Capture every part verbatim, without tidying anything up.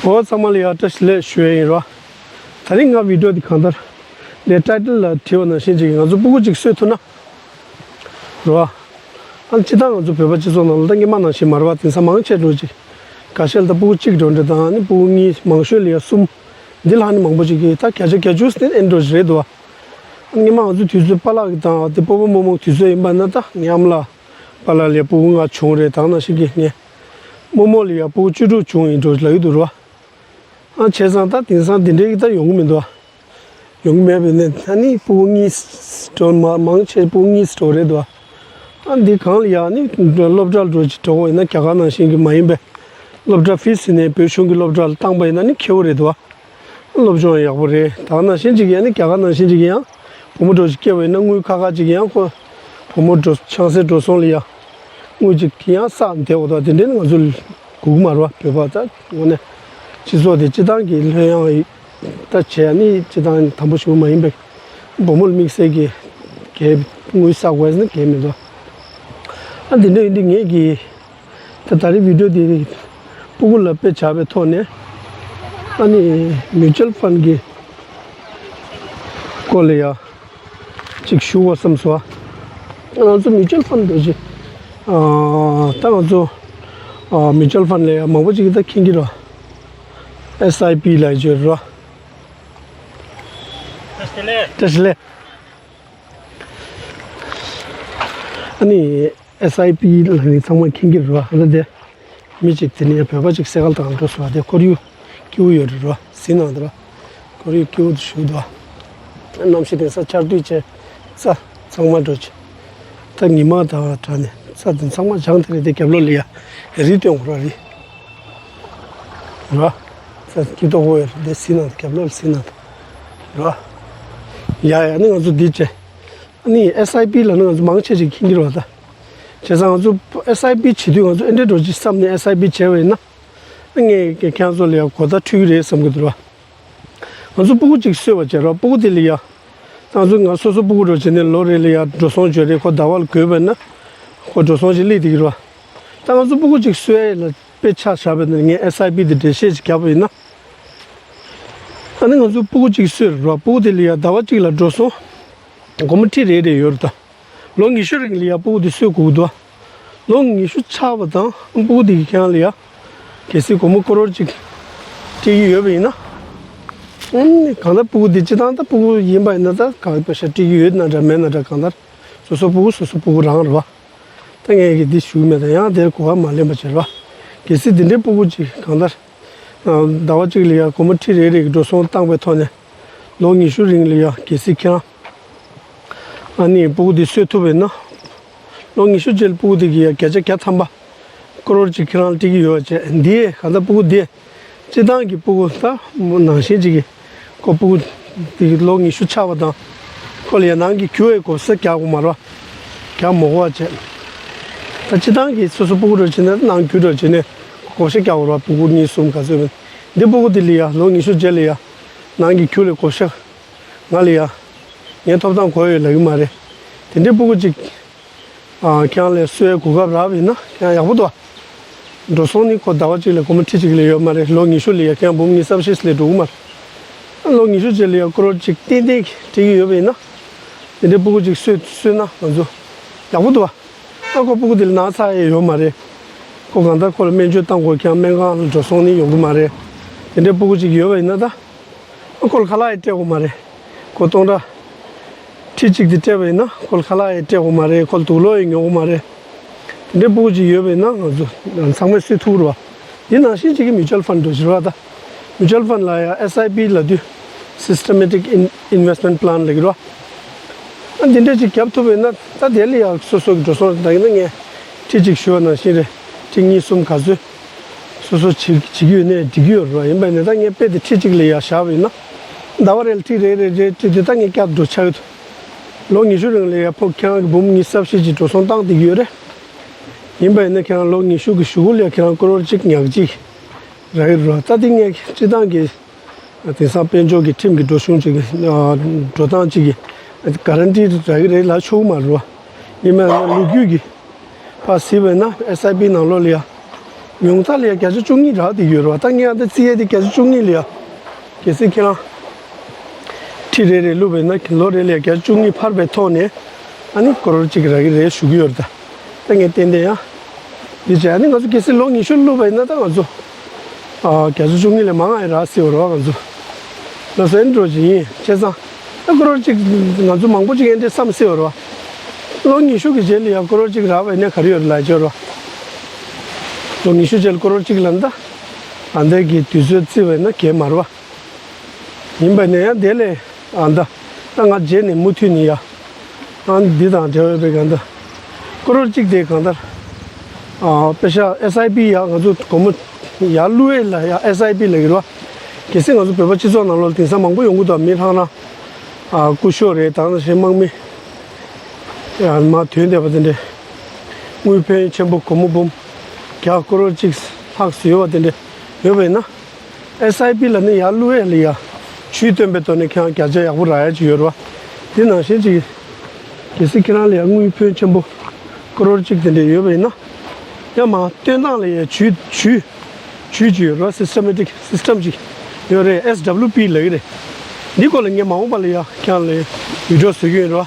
འོ་ཚང་མ་ལ་ཡང་བཀྲ་ཤིས་བདེ་ལེགས་ཞུ་ཡ་ཡིན་རོ། ད་རིང་ང་བི་ཌིའོ་འདི་གང་ལྟར་ལས་ཊའི་ཊལ་ལ་བྲིས་པ་ནང་བཞིན་ཅིག་ང་ཚོ་སྤུ་གུ་ཅིག་གསོས་ཐུབ་ན་རོ། ཨ་ནི་སྤྱིར་བཏང་ང་ཚོ་བོད་པ་སྤྱི་ཚོགས་ནང་ལ་ད་སྔོན་མ་ནང་བཞིན་མ་རེད་བ། དེང་སང་མང་ཆེ་འགྲོ་ཅིག་ཁ་ཤས་ལ་ད་སྤུ་གུ་གཅིག་འགྲོ་འདྲ་དང་ཨ་ནི་སྤུ་གུ་གཉིས་མང་ཤོས་ལ་ཡང་གསུམ། འདི་ལྷག་ནི་མང་པོ་ཅིག་གིས་ད་བརྒྱ་ཆ་བརྒྱད་ཅུ་ནི་ཨེན་ཌི་རོ་ཌི་རེད་འདུག་བ། ཨ་ནི་སྔོན་མ་ང་ཚོ་དུས་ཚོད་པཱ་ལགས་ཀྱི་དང་དེ་སྤོ་བོ་རྨོ་མོ་དུས་ཚོད་ཡིན་པ་ན་ད་ངའི་ཨ་མ་ལགས་པཱ་ལགས་ལ་ཡང་སྤུ་གུ་ལྔ་བྱུང་རེད། ད་ག་ནང་བཞིན་གྱི་ངའི་རྨོ་མོ་ལ་ཡང་སྤུ་གུ་བཅུ་དྲུག་བྱུང་ཡིན་འགྲོ་ལབ་ཀྱི་འདུག་རོ། ཨ་བྱས་ཙང་ད་དེང་སང་དེ་འདྲའི་གི་ད་ཡོང་གི་མི་འདུག་ཨ། ཡོང་གི་མེད་པས་ནས་ཨ་ནི་སྤུ་གུ་གཉིས་འགྲོ་མ་མང་ཆེ་སྤུ་གུ་གཉིས་འགྲོ་རེད་འདུག་ཨ། ཨ་འདི་གང་ལ་ཡང་ནི་སློབ་གྲྭ་ལ་འགྲོ་ཅིག་འགྲོ་དགོས་ཡིན་ན་རྒྱ་གར་ནང་བཞིན་གྱི་མ་ཡིན་པའི་སློབ་གྲྭ་ཕིས་ཟིན་ནས་བོད་གཞུང་གི་སློབ་གྲྭ་ལ་བཏང་པ་ཡིན་ན་ནི་ཁེ་བོ་རེད་འདུག་ཨ། སློབ་སྦྱོང་ཡག་པོ་རེད། ད་ག་ནང་བཞིན་ཅིག་ཡང་ནི་རྒྱ་གར་ནང་བཞིན་ཅིག་ཡང་བུ་མོ་འགྲོ་ཅིག་སྐྱེས་པ་ཡིན་ན་དངུལ་ཁ་ཁ་ཅིག་ཡང་ཁོ་བུ་མོ་འགྲོ་ཆང་སའི་འགྲོ་སོང་ལ་ཡང་དངུལ་ཅིག་ཡང་བསགས་བསྡད་འོ་ད་དེ་འདྲའི་ནི་ང་ཚོ་དགོས་ཀྱི་མ་རེད་བ། བོད་པ་ད་དངོས་གནས་སྤྱི་ཚོགས་དེ་སྤྱི་བཏང་གི་ལྷོད་ཡངས་ད་བྱས་ནི་སྤྱི་བཏང་དམ་པོ་ཞུ་མ་ཡིན་པའི་བུ་མོ་ལ་དམིགས་བསལ་གྱི་གལ་དངུལ་བསགས་དགོས་ནི་གལ་མི་འདུག་ཨ་འདི་འདྲ་ཡིན་དུས་ངེད་ཀྱིས་ད་ད་རེས་བི་ཌིའོ་འདི་སྤུ་གུ་ལ་དཔེ་བྱ་བའི་ཐོག་ནས་ཨ་ནི་མིའུ་ཅུལ་ཕན་གྱི་སྐོར་ལ་ཡ་ཅིག་ཞུ་བ་བསམ་སོང་། ང་ཚོ་མིའུ་ཅུལ་ཕན་འགྲོ་ཅིག་ད་ང་ཚོ་མིའུ་ཅུལ་ཕན་ལ་ཡ་མང་པོ་ཅིག་ད་མཁྱེན་གྱི་རེད། ཨེས་ཨའི་པི་ལ་བརྗོད་རོ། བཀྲ་ཤིས་བདེ་ལེགས། ཨ་ནི་ཨེས་ཨའི་པི་ལ་ནི་ཚང་མ་མཁྱེན་གྱི་རེད་བ། ཨ་ནི་དེ་མི་གཅིག་དེ་ནི་བོད་པ་གཅིག་སེ་གལ་དང་འགྲོ་སོང་བ་དེ་ཁོར་ཡུག་སྐྱིད་པོ་ཡོད་རེད་རོ། ཟིན་ནང་དུ་རོ། ཁོར་ཡུག་སྐྱིད་པོ་དུ་བཞུགས་འདུག་གནམ་གཤིས་དེང་སང་ཆར་དུས་བྱས་ས་ཚང་མ་འགྲོ་ཆེ། ད་ཉི་མ་དང་བྲག་ནས་ས་དེ་ཚང་མ་བྱང་དེ་རེད་དེ་རྒྱབ་ལོགས་ལ་ཡ་རི་སྟོན་དགོས་ར་རི། ར། ས་སྐྱིད་ཏོག་པོ་ཡོད་རེད་དེ་ཟིན་ནང་དུ་རྒྱབ་ལོགས་ལ་ཟིན་ནང་དུ། ར། ཡ་ཡ་ནི་ང་ཚོ་འདི་བྱས། ཨ་ནི་ཨེས་ཨའི་པི་ལ་ནི་ང་ཚོ་མང་ཆེ་ཆེ་མཁྱེན་གྱི་རེད་བ་ད། བྱས་ཙང་ང་ཚོ་ཨེས་ཨའི་པི་བྱེད་དུས་ང་ཚོ་ཨེ་འདྲའི་འགྲོ་ཅིག་བསམ་ནས་ཨེས་ཨའི་པི་བྱས་པ་ཡིན་ན། ཨ་ངས་ཁྱེད་ཚོ་ལ་ཡང་གོ་བརྡ་འཕྲོད་ཀྱི་རེད་བསམ་གྱི་འདུག་ར། ང་ཚོ་སྤུ་གུ་གཅིག་གསོས་པ་བྱས་ར་སྤུ་གུ་དེ་ལ་ཡ། ད་ང་ཚོ་ང་སོ་སོ་སྤུ་གུ་འགྲོ་བྱས་ནས་ལོ་རེ་ལ་ཡ་འགྲོ་སོང་བརྗོད་རེད་ཁོ་ཟླ་བ་ལ་དགོས་པ་ཡིན་ན། ཁོ་འགྲོ་སོང་ཅིག་སླེབས་བསྡད་ཀྱི་རེད་བ། ད་ང་ཚོ་སྤུ་གུ་གཅིག་གསོས་ཡ་ལ་དཔེ་ཆ་བཞག་པ་ཡིན་ན་ངས་ཨེས་ཨའི་པི་དེ་འགྲེལ་བཤད་ཅིག་བརྒྱབ་པ་ཡིན་ན། ཨ་ནི་ང་ཚོ་སྤུ་གུ་གཅིག་གསོས་ར་སྤུ་གུ་དེ་ལ་ཡ་ཟླ་བ་གཅིག་ལ་འགྲོ་སོང་། སྒོར་མོ་ཁྲི་རེ་རེ་ཡོད་རེད་ད། ལོ་ཉི་ཤུ་རིང་ལ་ཡ་སྤུ་གུ་དེ་གསོས་དགོས་ཀྱི་འདུག་ལོ་ཉི་ཤུ་ཆགས་པ་དང་སྤུ་གུ་དེ་གི་ཁྱེད་རང་ལ་ཡ། གལ་སྲིད་སྒོར་མོ་ཀོ་རོར་གཅིག་སྤྲད་ཀྱི་ཡོད་པ་ཡིན་ན། ཨ་ནི་གང་ལྟར་སྤུ་གུ་དེ་སྤྱི་བཏང་ད་སྤུ་གུ་ཡིན་པ་ཡིན་ན་ད་ག་པེ་ཤ་སྤྲད་ཀྱི་ཡོད་ན་འདྲ་མེད་ན་འདྲ་གང་ལྟར། སོ་སོ་སྤུ་གུ་སོ་སོ་སྤུ་གུ་རང་རེད་བ། ད་ངས་ཀྱི་འདི་ཞུ་གི་མེད་ད་ཡང་དེར་གོ་བ་མ་ལེན་པ་བྱེད་རོགས། གལ་སྲིད་འདི་འདྲའི་སྤུ་གུ་ཅིག་གང་ལྟར། ཟླ་བ་གཅིག་ལ་ཡ་སྒོར་མོ་ཁྲི་རེ་རེ་གི་འགྲོ་སོང་བཏང་བའི་ཐོག་ནས། ལོ་ཉི་ཤུ་རིང་ལ་ཡ་གལ་སྲིད་ཁྱེད་རང་། ཨ་ནི་སྤུ་གུ་འདི་གསོས་ཐུབ་པས་ན། ལོ་ཉི་ཤུ་རྗེས་ལ་སྤུ་གུ་འདི་གི་ཡ་བརྒྱ་ཆ་བརྒྱ་ཐམ་པ། ཀོ་རོར་གཅིག་ཁྱེད་རང་ལ་སྤྲད་ཀྱི་ཡོད་བྱས་འདི་གང་ལྟར་སྤུ་གུ་འདི། སྤྱི་བཏང་གི་སྤུ་གུ་ད་མོ་ནང་བཞིན་ཅིག་གི་ཁོ་སྤུ་གུ་དེ་ལོ་ཉི་ཤུ་ཆགས་པ་དང་ཁོ་ལ་ཡ་ནང་གི་རྒྱུ་བའི་བགོ་བཤའ་རྒྱག་དགོས་མ་རེད་བ། རྒྱག་མ་དགོས་བ་བྱས། ད་སྤྱི་བཏང་གི་སོ་སོ་སྤུ་གུ་འགྲོ་བྱས་ནས་ནང་རྒྱུ་འགྲོ་བྱས་ནས་བགོ་བཤའ་རྒྱག་དགོས་རེད་བ་སྤུ་གུ་གཉིས་གསུམ་ག་ཚོད་མིན། འདི་སྤུ་གུ་དེ་ལ་ཡ་ལོ་ཉི་ཤུ་རྗེས་ལ་ཡ་ནང་གི་རྒྱུ་ལ་བགོ་བཤའ་ང་ལ་ཡ་ངའི་ཐོབ་ཐང་གོ་ཡོད་ལབ་ཀྱི་མ་རེད། དེ་འདྲའི་སྤུ་གུ་ཅིག་ཨ་ཁྱེད་རང་ལ་གསོ་བའི་གོ་སྐབས་རག་པ་ཡིན་ན་ཁྱེད་རང་ཡག་པོ་འདུག་ཨ། འགྲོ་སོང་ནི་ཁོ་ཟླ་བ་གཅིག་ལ་སྒོར་མོ་ཁྲི་གཅིག་ལས་ཡོད་མ་རེད། ལོ་ཉི་ཤུ་ལ་ཡ་ཁྱེད་རང་འབུམ་གཉིས་རྩ་བཞི་ལས་འགྲོ་གི་མ་རེད། ཨ་ལོ་ཉི་ཤུ་རྗེས་ལ་ཡ་ཀོ་རོར་གཅིག་ཏན་ཏན་སྤྲད་ཀྱི་ཡོད་པ་ཡིན་ན། དེ་འདྲའི་སྤུ་གུ་གཅིག་གསོས་གསོས་ན་ང་ཚོ་ཡག་པོ་འདུག་ཨ། ཨ་ཁོ་སྤུ་གུ་དེ་ལ་ན་ཚ་ཡས་ཡོད་མ་རེད། ཁོ་གང་ལྟར་ཁོ་ལ་སྨན་བཅོས་བཏང་དགོས་ཀྱང་སྨན་ཁང་ལ་འགྲོ་སོང་ནི་ཡོང་གི་མ་རེད། དེ་འདྲའི་སྤུ་གུ་གཅིག་ཡོད་པ་ཡིན་ན་ད། ཁོ་ལ་ཁ་ལག་ཡང་སྤྲད་དགོས་མ་རེད། ཁོ་སྟོང་ཕྲག་ཁྲི་གཅིག་དེ་སྤྲད་པ་ཡིན་ན་ཁོ་ལ་ཁ་ལག་ཡང་སྤྲད་དགོས་མ་རེད། ཁོ་ལ་དུག་ལོག་ཡང་ཉོ་དགོས་མ་རེད། དེ་འདྲའི་སྤུ་གུ་ཅིག་ཡོད་པ་ཡིན་ན་ང་ཚོ་ཚང་མས་གསོས་ཐུབ་རེད་བ། དེ་ནང་བཞིན་ཅིག་གི་མིའུ་ཅུལ་ཕན་འགྲོ་བཞིན་རེད་བ་ད། མིའུ་ཅུལ་ཕན་ལ་ཡང་S I P ལབ་དུས་Systematic In- Investment Plan ལབ་ཀྱི་རེད་བ། ཨ་འདི་འདྲ་ཅིག་རྒྱབ་ཐུབ་པ་ཡིན་ན་ད་དེ་ལ་ཡང་སོ་སོ་གི་འགྲོ་སོང་ད་ཡིན་ན་ངས་ཁྲི་གཅིག་ཞུ་བ་ནང་བཞིན་རེད། ཁྲི་གཉིས་གསུམ་ག་ཚོད། སོ་སོ་བྱེད་བྱེད་ཀྱི་ཡོད་ནའི་འགྲིག་གི་ཡོད་རེད། ཡིན་པ་ཡིན་ན་ད་ངས་དཔེ་དེ་ཁྲི་གཅིག་ལ་ཡ་བཞག་པ་ཡིན་ན། ཟླ་བ་རེ་ལ་ཁྲི་རེ་རེ་རེ་སྤྲད་དེ་ད་ངས་བསྐྱར་འགྲོ་ཆགས་ཡོད། ལོ་ཉི་ཤུ་རིང་ལ་ཡ་ཕོ་ཁྱེད་རང་གི་འབུམ་གཉིས་རྩ་བཞི་ཅིག་འགྲོ་སོང་བཏང་བསྡད་ཀྱི་ཡོད་རེད། ཡིན་པ་ཡིན་ན་ཁྱེད་རང་ལོ་ཉི་ཤུ་གི་གཞུག་གུ་ལ་ཡ་ཁྱེད་རང་ཀོ་རོར་གཅིག་ཉག་གཅིག་རག་གི་རེད། ད་དེ་ངས་སྤྱི་བཏང་གི་དེང་སང་དཔལ་འབྱོར་གྱི་ཁྲིམས་ཀྱི་འགྲོ་གཞུང་ཅིག་གི་འགྲོ་སྟངས་ཅིག་གི་ག་རན་ཊི་རག་གི་རེད་ལབ་ཆོག་གི་མ་རེད་བ། ཡིན་པ་ཡིན་ན་ལོ་རྒྱུས་ཀྱི་ཕར་གཟིགས་པ་ཡིན་ན་S I P ནང་ལོགས་ལ་ཡ་ ཉུང་མཐའ་ལ་ཡ་བརྒྱ་ཆ་བཅུ་གཉིས་རག་བསྡད་ཡོད་རེད་བ། ད་ངས་ཨ་ད་རྩིས་ཡས་དེ་བརྒྱ་ཆ་བཅུ་གཉིས་ལ་ཡ། གལ་སྲིད་ཁྱེད་རང་ཁྲི་རེ་རེ་བླུགས་པ་ཡིན་ན་ལོ་རེ་ལ་ཡ་བརྒྱ་ཆ་བཅུ་གཉིས་འཕར་བའི་ཐོག་ནས་ཨ་ནི་ཀོ་རོར་གཅིག་རག་གི་རེད་ཞུ་གི་ཡོད་རེད་ད། ད་ངས་ཏན་ཏན་ཡ། འདི་བྱས་ཨ་ནི་ང་ཚོ་གལ་སྲིད་ལོ་ཉི་ཤུ་བླུགས་པ་ཡིན་ན་ད་ང་ཚོ་ཨ་བརྒྱ་ཆ་བཅུ་གཉིས་ལས་མང་ང་ཡི་རག་སྲིད་པ་རེད་བ། ང་ཚོ་ལོ་སོན་འགྲོ་བཞིན་ཡིན་བྱས་ཙང་། ད་ཀོ་རོར་གཅིག་ང་ཚོ་མང་པོ་ཅིག་ཨེ་འདྲས་བསམ་སྲིད་པ་རེད་བ། ལོ་ཉི་ཤུ་གི་རྗེས་ལ་ཡ་ཀོ་རོར་གཅིག་རག་པ་ཡིན་ན་ག་རེ་ཡོད་རེད་ལབ་བྱས་རེད་བ། ལོ་ཉི་ཤུ་རྗེས་ལ་ཀོ་རོར་གཅིག་ལབ་ན་ད་ཨ་འདས་ཀྱི་དུས་ཚོད་བརྩིས་པ་ཡིན་ན་གལ་མ་རེད་བ། ཡིན་པ་ནས་ཡང་དེ་ལས་ཨ་ད་ད་ང་རྗེས་ནས་མུ་མཐུད་ནས་ཡ། ཨ་འདི་དང་འབྲེལ་བའི་གང་ལྟར་ཀོ་རོར་གཅིག་དེ་གང་ལྟར་ཨ་པེ་ཤ་ཨེས་ཨའི་པི་ཡ་ང་ཚོ་སྒོར་མོ་ཡར་བླུགས་ཡས་ལ་ཡ་ཨེས་ཨའི་པི་ལབ་ཀྱི་རེད་བ། གལ་སྲིད་ང་ཚོ་བོད་པ་སྤྱི་ཚོགས་ནང་ལོགས་ལ་དེང་སང་མང་པོ་ཡོང་གི་འདུག་མི་ལྷག་ན་ཨ་སྐུ་ཞབས་རེད། ད་ནང་བཞིན་དམག་མི་ཡ་མར་ཐོན་བསྡད་པ་དེ་འདྲས་དངུལ་ཕོན་ཆེན་པོ་སྒོར་མོ་འབུམ་བརྒྱ་ཀོ་རོར་གཅིག་ལྷག་ཙམ་ཡོད་པ་དེ་འདྲས་ཡོད་པ་ཡིན་ན། ཨེས་ཨའི་པི་ལ་ནི་ཡར་བླུགས་ཡས་ལ་ཡ་ཇུས་བཏོན་པའི་ཐོག་ནས་ཁྱེད་རང་བརྒྱ་ཆ་ཡག་པོ་རག་ཡ་ཅིག་ཡོད་རེད་བ། དེ་ནང་བཞིན་ཅིག་གལ་སྲིད་ཁྱེད་རང་ལ་ཡ་དངུལ་ཕོན་ཆེན་པོ་ཀོ་རོར་གཅིག་དེ་འདྲས་ཡོད་པ་ཡིན་ན། ཡང་མ་བཏོན་སྟངས་ལ་ཡ་ཇུས་ཇུས་ཇུས་ཅིག་ཡོད་རེད་བ། སི་སི་ཊེ་མེ་ཊིག་སི་སི་ཊེམ་ཅིག་ཡོད་རེད། ཨེས་ཌབ་ལིའུ་པི་ལབ་ཀྱི་རེད། འདི་སྐོར་ལ་ངས་མ་འོངས་པ་ལ་ཡ་ཁྱེད་རང་ལ་བི་ཌི་ཡོ་བཟོ་གི་ཡོད་རེད་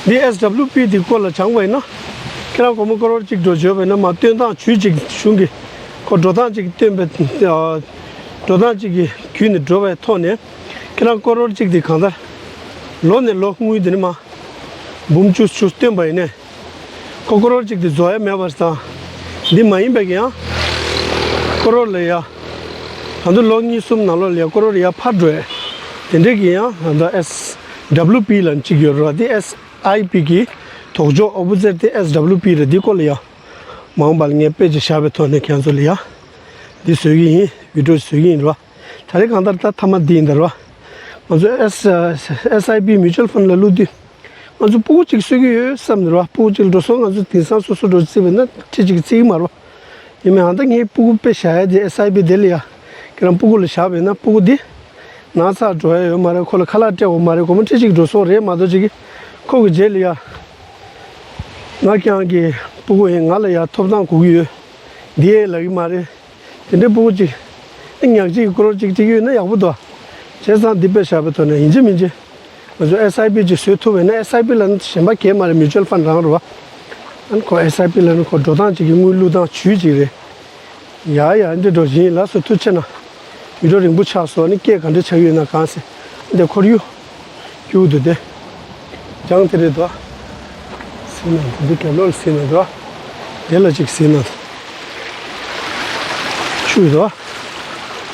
བ། འདི་ཨེས་ཌབ་ལིའུ་པི་འདི་སྐོར་ལ་སྦྱངས་པ་ཡིན་ན། ཁྱེད་རང་སྒོར་མོ་ཀོ་རོར་གཅིག་འགྲོ་བྱོས་པ་ཡིན་ན་མ་བཏོན་སྟངས་ཇུས་ཅིག་གཞུང་གི་ཁོ་འགྲོ་སྟངས་ཅིག་སྟོན་པའི་ཨ། འགྲོ་སྟངས་གཅིག་གི་བརྒྱུད་ནས་འགྲོ་བའི་ཐོག་ནས་ཁྱེད་རང་ཀོ་རོར་གཅིག་དེ་གང་ལྟར་ལོ་ནས་ལོ་དངུལ་དེ་ནི་མ་འབུམ་བཅུ་བཅུ་བཏོན་པ་ཡིན་ནས་ཁོ་ཀོ་རོར་གཅིག་དེ་རྫོགས་ཡ་མེད་པ་དང་། འདི་མ་ཡིན་པའི་ཡང་ཀོ་རོར་ལ་ཡ་ད་དུང་ལོ་གཉིས་གསུམ་ནང་ལོགས་ལ་ཡ་ཀོ་རོར་ཡ་འཕར་འགྲོ་ཡ་དེ་འདྲས་ཀྱི་ཡང་ད་ཨེས་ཌབ་ལིའུ་པི་ལབ་གཅིག་ཡོད་རེད་བ། དེ་ཨེས་ཨའི་པི་གི་དོག་ཅོག་ཨོ་པོ་ཛིཊ་དེ་ཨེས་ཌབ་ལིའུ་པི་རེད། འདི་སྐོར་ལ་ཡ་མ་འོངས་པ་ལ་ངས་དཔེ་ཅིག་བཞག་པའི་ཐོག་ནས་ཁྱེད་ཚོ་ལ་ཡ་འདི་བཟོ་གི་ཡིན། བི་ཌི་ཡོ་བཟོ་གི་ཡིན་རེད་བ། ད་རེས་གང་ལྟར་ད་མཐའ་མ་འདི་ཡིན་ད་རེད་བ། ང་ཚོ་ཨེས་ཨེས་ཨའི་པི་མིའུ་ཅུ་ཨལ་ཕན་ལ་བླུགས་དུས་ང་ཚོ་སྤུ་གུ་གཅིག་གསོ་གི་ཡོད་བསམ་ནས་རེད་བ། སྤུ་གུ་གཅིག་ལ་འགྲོ་སོང་ང་ཚོ་དེང་སང་སོ་སོ་འགྲོ་རྩིས་པས་ན་ཁྲི་གཅིག་རྩིས་ཀྱི་མ་རེད་བ། ཡིན་མིན་ཨ་ད་ངའི་སྤུ་གུ་དཔེ་བཞག་ཡ་དེ་ཨེས་ཨའི་པི་དེ་ལ་ཡ་ཁྱེད་རང་སྤུ་གུ་ལ་བཞག་པས་ན་སྤུ་གུ་འདི་ན་ཚ་འགྲོ་ཡ་ཡོད་མ་རེད། ཁོ་ལ་ཁ་ལག་སྤྲད་དགོས་མ་རེད། སྒོར་མོ་ཁྲི་གཅིག་འགྲོ་སོང་རེད་མ་གཏོགས་ཅིག་གི་ཁོ་གི་རྗེས་ལ་ཡ་ང་ཁྱེད་རང་གི་སྤུ་གུ་ཡིན། ང་ལ་ཡ་ཐོབ་ཐང་དགོས་ཀྱི་ཡོད། འདི་ཡས་ལབ་ཀྱི་མ་རེད། དེ་འདྲའི་སྤུ་གུ་གཅིག་ཨེ་ཉག་གཅིག་གི་ཀོ་རོར་གཅིག་གཅིག་ཡོད་ན་ཡག་པོ་འདུག་བྱས་ཙང་འདི་དཔེ་བཞག་པའི་ཐོག་ནས་ཡིན་གཅིག་མིན་གཅིག་ང་ཚོ་ཨེས་ཨའི་པི་ཅིག་བཟོས་ཐུབ་པ་ཡིན་ན། ཨེས་ཨའི་པི་ལབ་ན་གཞན་པ་གས་མ་རེད། མིའུ་ཅུ་ཨལ་ཕན་རང་རེད་བ། ཨ་ནི་ཁོ་ཨེས་ཨའི་པི་ལབ་ན་ཁོ་འགྲོ་སྟངས་གཅིག་གི་དངུལ་བླུགས་སྟངས་ཇུས་གཅིག་རེད། ཡ་ཡ་འདི་འགྲོ་བཞིན་ལགས་སོ། ཐུགས་རྗེ་གནང་། བི་ཌི་ཡོ་རིང་པོ་ཆགས་སོང་། ཨ་ནི་སྐད་ག་འདྲ་ཆགས་ཡོད་ན་གང་ཟེར། འདི་ཁོར་ཡུག་སྐྱིད་པོ་འདུག་སྟེ། ལྗང་དེ་རེད་དོ། སྲིད་ན་འདི་རྒྱབ་ལོགས་ལ་སྲིད་ན་དོ། དེ་ལ་ཅིག་སྲིད་ན་དོ། ཆུ་དོ།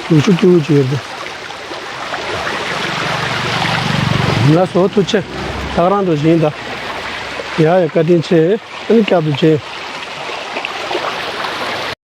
ལུག་ཆུ་སྐྱིད་པོ་ཅིག་ཡོད་དེ། ལགས་སོ་ཐུགས་རྗེ་ཆེ། ད་ག་རང་འགྲོ་བཞིན་ད། ཡ་ཡ་བཀའ་དྲིན་ཆེ། ཨ་ནི་བསྐྱར་དུ་མཇལ།